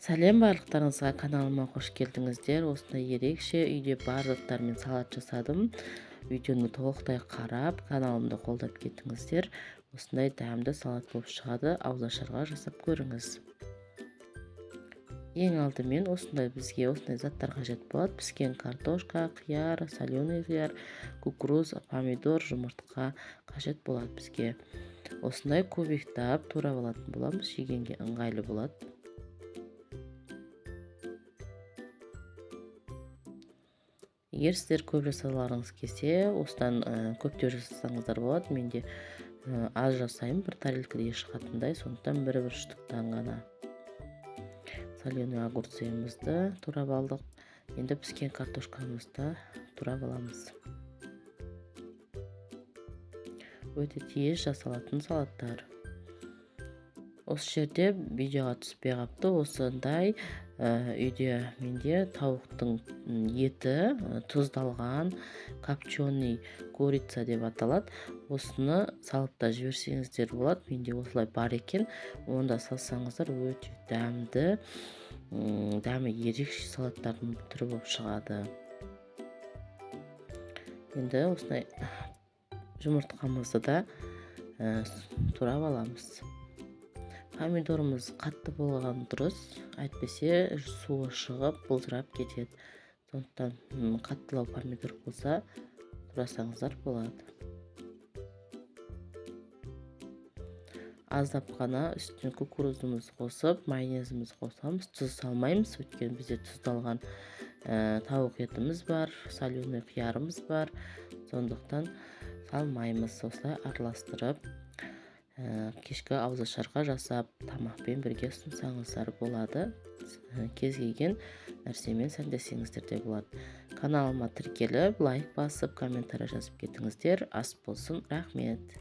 Сәлем барлықтарыңызға, каналыма қош келдіңіздер. Осындай ерекше үйде бар заттармен салат жасадым. Видеоны толықтай қарап, каналымды қолдап кетіңіздер. Осындай дәмді салат болып шығады. Ауызашарға жасап көріңіз. Ең алдымен осындай бізге осындай заттар қажет болады. Піскен картошка, қияр, соленый қияр, кукуруз, помидор, жұмыртқа қажет болады бізге. Осындай кубиктап турап алатын боламыз, жегенге ыңғайлы болады. Егер сіздер көп жасағыларыңыз келсе, осыдан көптеу жасасаңыздар болады. Мен де аз жасаймын, бір тарелкіде шығатындай, сондықтан бір-бір штуктан ғана. Соленый огурцымызды турап алдық. Енді піскен картошкамызды турап аламыз. Өте тез жасалатын салаттар. Осы жерде видеоға түспей қапты. Осындай үйде менде тауықтың еті, тұздалған копченый курица деп аталады. Осыны салып та жіберсеңіздер болады. Менде осылай бар екен. Оны да салсаңыздар өте дәмді, дәмі ерекше салаттардың түрі болып шығады. Енді осындай жұмыртқамызды да турап аламыз. Помидорымыз қатты болған дұрыс, әйтпесе суы шығып бұлдырап кетеді. Сондықтан қаттылау помидор болса турасаңыздар болады. Аздап қана үстіне кукурузымызды қосып, майонезімізді қосамыз. Тұз салмаймыз, өйткені бізде тұздалған тауық етіміз бар, соленый қиярымыз бар, сондықтан салмаймыз. Осылай араластырып, кешкі ауызашарға жасап, тамақпен бірге ұсынсаңыздар болады. Кез келген нәрсемен сәндесеңіздер де болады. Каналыма тіркеліп, лайк басып, комментарий жазып кетіңіздер. Ас болсын, рахмет.